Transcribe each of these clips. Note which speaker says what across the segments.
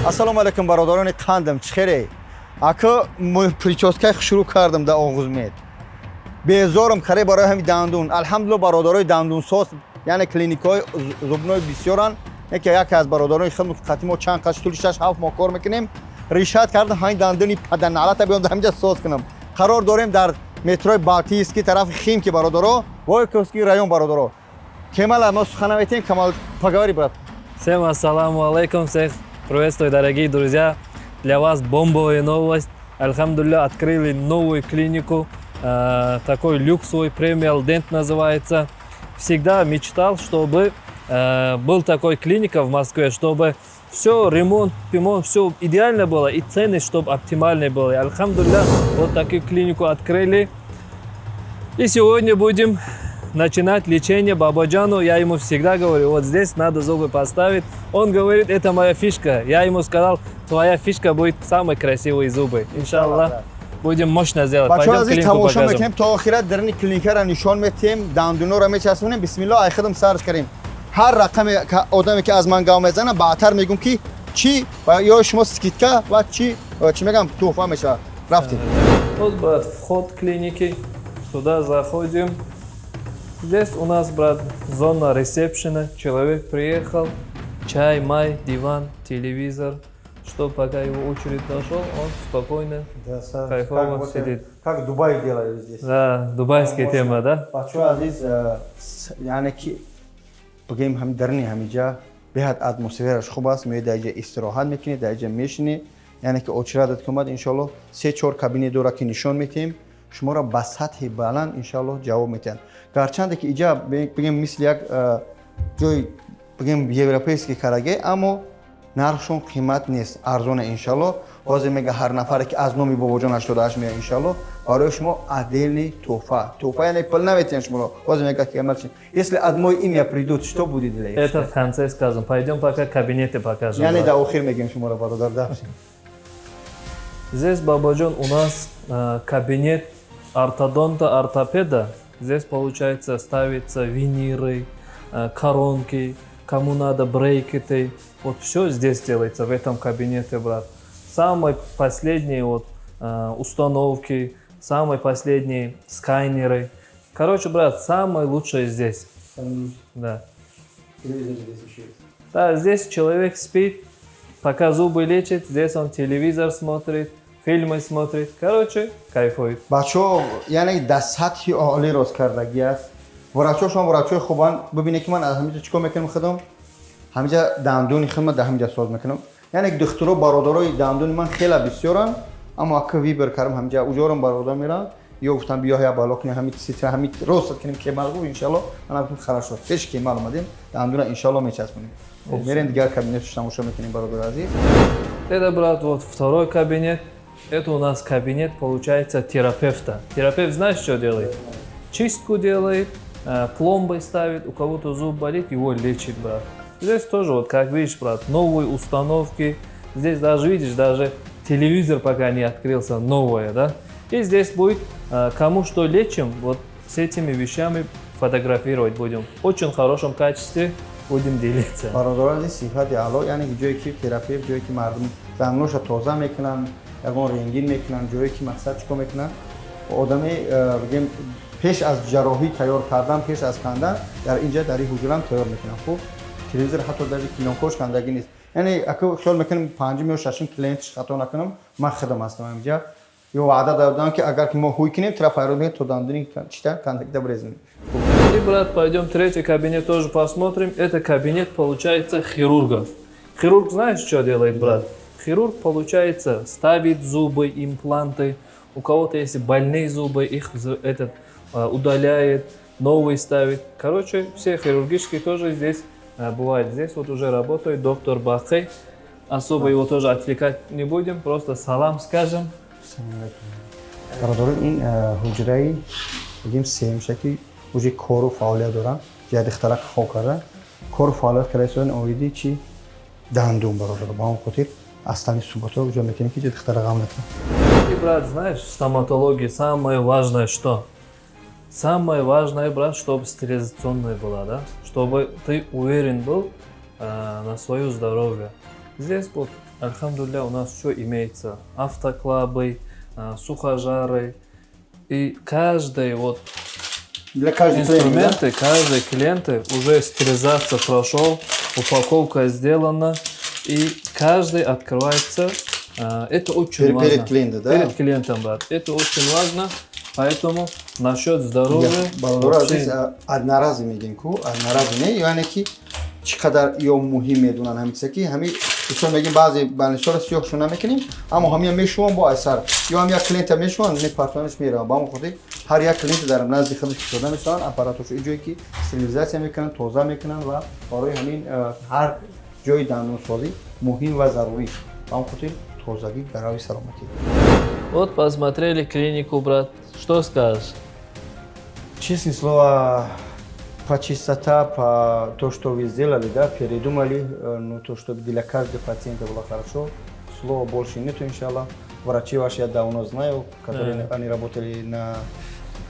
Speaker 1: Ассалому алайкум, бародарони қандам, чӣ хере? Ака, прическаи шурӯъ кардам дар Оғузмед. Безорам харе барои ҳами дандун. Алҳамдулилла, бародарои дандунсоз, яъне клиникаҳои зубной бисёранд. Яке яке аз бародарони худ қати мо чанд қаш тӯли 6-7 моҳ кор мекунем. Решать кардам ҳамин дандуни паданалата биём дар ҳаминҷа соз кунам. Қарор дорем дар метрои Балтийский, тарафи Химки, бародаро, Войковский район, бародаро. Кемала мо сухана метем. Камал, поговори, брат.
Speaker 2: Всем ассаламу алейкум, всех приветствую, дорогие друзья. Для вас бомбовая новость. Альхамдулилля, открыли новую клинику, такой люксовый, Премиал Дент называется. Всегда мечтал, чтобы был такой клиника в Москве, чтобы все, ремонт, пимонт, все идеально было и цены чтобы оптимальные были. Альхамдулилля, вот такую клинику открыли. И сегодня будем начинать лечение Бабаджану. Я ему всегда говорю: вот здесь надо зубы поставить. Он говорит: «Это моя фишка». Я ему сказал: «Твоя фишка будет самые красивые зубы». Иншаллах, будем мощно сделать.
Speaker 1: Бачаҳо
Speaker 2: Пойдем,
Speaker 1: азиз,
Speaker 2: клинику
Speaker 1: тамошо
Speaker 2: покажем.
Speaker 1: мекунем, то охират дарини клиникаро нишон метиҳем, дандуноро мечаспонем. Бисмилло, ай худам сарш кардем. Ҳар рақаме одаме ки аз ман гав мезана, баъдтар мегӯм, ки чӣ ва ё шумо скидка ва чӣ чӣ мегам, туҳфа мешавад. Рафтем.
Speaker 2: Вот, брат, вход клиники. Туда заходим. Здесь у нас, брат, зона ресепшена. Человек приехал, чай, май, диван, телевизор. Что пока его очередь дошел, он спокойно кайфово сидит.
Speaker 1: Как Дубай делают здесь.
Speaker 2: Да, дубайская тема, да?
Speaker 1: Бачаҳо азиз, яъне ки бигӯем, ҳами дарини ҳамиҷа беҳад атмосфераш хуб аст. Меои, дар иҷа истироҳат мекунӣ, дар иҷа мешинӣ, яъне ки очередат ки омад, иншоалло, се чор кабинет дора, ки нишон метиҳем шуморо, ба сатҳи баланд иншоалло ҷавоб метиҳанд. Гарчанде ки иҷа, бигем, мисли як ҷои, бигем, европейский караге, аммо нархшон қимат нест, арзона, иншалло. Ҳозир мега, ҳар нафаре ки аз номи Бобоҷон 88 мея, иншалло, барои шумо отдельный туҳфа. Туҳфа, яъне пул наметиҳан шуморо. Ҳозир мега ки если от мой имя придут, что будет для
Speaker 2: Это в конце скажем. Пойдем, пока кабинеты покажем.
Speaker 1: Яъне дар охир мегем шуморо, бародар, да.
Speaker 2: Здесь, Бабаджон, у нас кабинет ортодонта, ортопеда. Здесь, получается, ставятся виниры, коронки, кому надо брекеты. Вот все здесь делается, в этом кабинете, брат. Самые последние вот установки, самые последние сканеры. Короче, брат, самое лучшее здесь. Да. Да, здесь человек спит, пока зубы лечит, здесь он телевизор смотрит, фильмы смотрит. Короче, кайфует.
Speaker 1: Бачаҳо, яъне дар сатҳи олӣ рост кардагӣ аст. Врачҳо шумо врачҳои хубанд. Бибинед, ки ман аз ҳамиҷа чӣ кор мекунам, худам ҳамиҷа дандуни худма дар ҳамиҷа соз мекунам. Яъне духтуро, бародарои дандуни ман хеле бисёранд, аммо ака выбор кардам ҳамиҷа. Уҷорам бародар мерам ё гуфтам, биё, я бало кунем, ҳами ситра, ҳами рост кунем. Кемал гуфт: «Иншалло». Ман гуфтам: «Хорошо». Пеш Кемал омадем, дандуна иншалло мечаспонем. Хуб, мерем, дигар кабинетш тамошо мекунем, бародари азиз.
Speaker 2: Это, брат, вот второй кабинет. Это у нас кабинет, получается, терапевта. Терапевт знаешь, что делает? Чистку делает, пломбы ставит, у кого-то зуб болит, его лечит, брат. Здесь тоже, вот как видишь, брат, новые установки. Здесь даже, видишь, даже телевизор пока не открылся, новое, да? И здесь будет, кому что лечим, вот с этими вещами фотографировать будем. В очень хорошем качестве будем делиться.
Speaker 1: Бародарон азиз, сифати аъло, яъне ки ҷое ки терапевт, ҷое ки мардум дандонша тоза мекунанд, ягон рентген мекунанд, ҷое ки мақсад чӣ кор мекунанд, одами бигем, пеш аз ҷарроҳӣ тайёр кардан, пеш аз кандан, дар инҷа, дар ин ҳуҷрам тайёр мекунанд. Хуб, телевизор ҳатто даже плёнкош кандагӣ нест. Яъне ака хиёл мекунем, панҷум ё шашум клиентш, хато накунам, ман худам ҳастам инҷа. Ё ваъда додам, ки агар ки мо ҳуй кунем, тра файрод мекунем, то дандуни чита кандагида брезем.
Speaker 2: И, брат, пойдем третий кабинет тоже посмотрим. Это кабинет, получается, хирурга. Хирург знаешь, что делает, брат? Хирург, получается, ставит зубы, импланты. У кого-то есть больные зубы, их этот, удаляет, новые ставит. Короче, все хирургические тоже здесь бывает. Здесь вот уже работает доктор Бахы. Особо его тоже отвлекать не будем, просто салам скажем.
Speaker 1: Бародарон, ин ҳуҷраи, бигем, сеюмша, ки уже кору фаъолият дорам. Ҷа дихтарак хоб карда, кору фаъолият карда истодан оиди чи дандун, бародаро. Ба он хотир аслани суботҳо уҷо метавонем, ки ҷа дихтара ғам накунам.
Speaker 2: И, брат, знаешь, в стоматологии самое важное что? Самое важное, брат, чтобы стерилизационная была, да? Чтобы ты уверен был на свое здоровье. Здесь вот, альхамдулилля, у нас все имеется. Автоклавы, сухожары. И каждый вот
Speaker 1: Для каждого клиента, да?
Speaker 2: инструменты, каждый клиент уже стерилизация прошел, упаковка сделана, и каждый открывается. Это очень важно.
Speaker 1: Перед клиентом, да?
Speaker 2: Перед клиентом, брат. Это очень важно, поэтому насчет здоровья
Speaker 1: Бародаро
Speaker 2: вообще
Speaker 1: азиз, одноразовый мегем ку, одноразовый не, яъне ки чӣ қадар ё муҳим медонанд ҳамин чиза, ки ҳами бисёр мегем, баъзе больницаро сиёҳшо намекунем, аммо ҳамия мешуванд бо айсар ё ҳам як клиента мешуванд, мепартонаш мераванд. Ба ҳамон хотир ҳар як клиент дар назди худаш истода мешаванд, аппаратошо ин ҷое ки стерилизатсия мекунанд, тоза мекунанд ва барои ҳамин ҳар ҷои дандонсозӣ муҳим ва зарурӣ. Ба ҳамон хотир тозагӣ гарави саломатӣ.
Speaker 2: Вот посмотрели клинику, брат. Что скажешь?
Speaker 1: Честное слово, по чистота, по то, что вы сделали, да, передумали, ну, то, чтобы для каждого пациента было хорошо, слова больше нету, иншаллах. Врачи ваши я давно знаю, которые они работали на,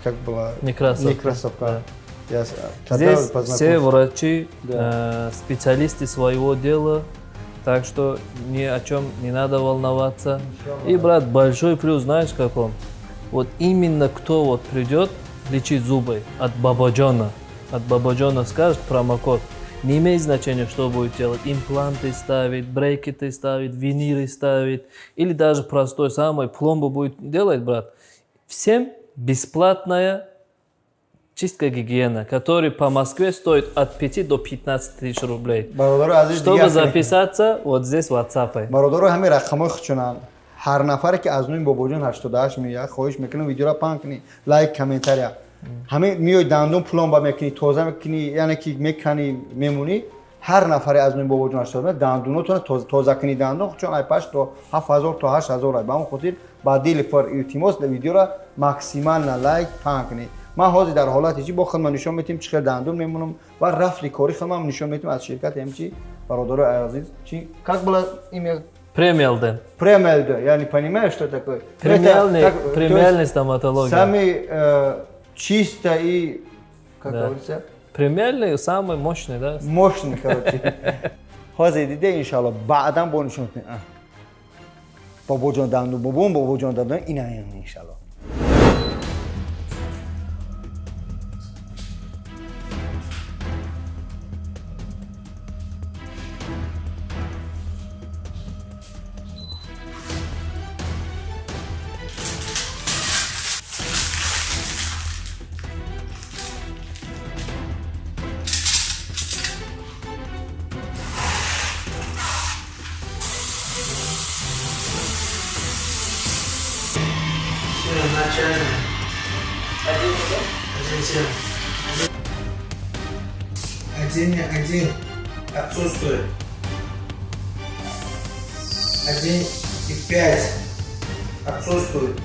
Speaker 1: как было?
Speaker 2: Некрасовка.
Speaker 1: Некрасовка. Я тогда
Speaker 2: Здесь все
Speaker 1: познакомился.
Speaker 2: Врачи,
Speaker 1: Да.
Speaker 2: специалисты своего дела, так что ни о чем не надо волноваться. И, брат, большой плюс, знаешь, каком? Вот именно кто вот придет лечить зубы от Бабаджона скажет промокод, не имеет значения, что будет делать. Импланты ставить, брекеты ставить, виниры ставить, или даже простой самый пломбу будет делать, брат. Всем бесплатная чистка, гигиена, который по Москве стоит от 5 до 15 тысяч рублей.
Speaker 1: Бародаро азиз,
Speaker 2: Чтобы
Speaker 1: дигар
Speaker 2: записаться, вот здесь в WhatsApp.
Speaker 1: Бародаро, ҳамин рақамҳои худшонанд. Ҳар нафаре ки аз номи Бобоҷон 88 меояд, хоҳиш мекунам, видеоро паҳн кунӣ, лайк, комментария. Ҳамин миёй, дандон пломба мекунӣ, тоза мекунӣ, яъне ки меканӣ, мемонӣ. Ҳар нафаре аз номи Бобоҷон 88 дандонотона тоза кунӣ, дандон худшон ай 5 то 7000 то 8000 ай. Ба ҳамон хотир ба дили пур илтимос, видеоро максимально лайк, паҳн кунӣ. Ман ҳозир дар ҳолати чи бо худман нишон метиҳем, чӣ хел дандон мемонам ва рафли кори худман нишон метиҳем аз ширкати ҳамчи. Бародарои азиз, чи как было имя?
Speaker 2: Премиалден.
Speaker 1: Премиалден. Я не понимаю, что такое.
Speaker 2: Премиальный,
Speaker 1: Это, так, то есть
Speaker 2: премиальный стоматология.
Speaker 1: Самый чисто и, как
Speaker 2: Да.
Speaker 1: говорится,
Speaker 2: Премиальный, самый мощный, да?
Speaker 1: Мощный, короче. Ҳозир диде, иншалло, баъдан бо нишон метиҳем. Бобоҷон дандон, бобон, бобоҷон дандон, ина иншалло.
Speaker 3: Все, начально. 1,7. 1,1. Отсутствует. 1,5. Отсутствует.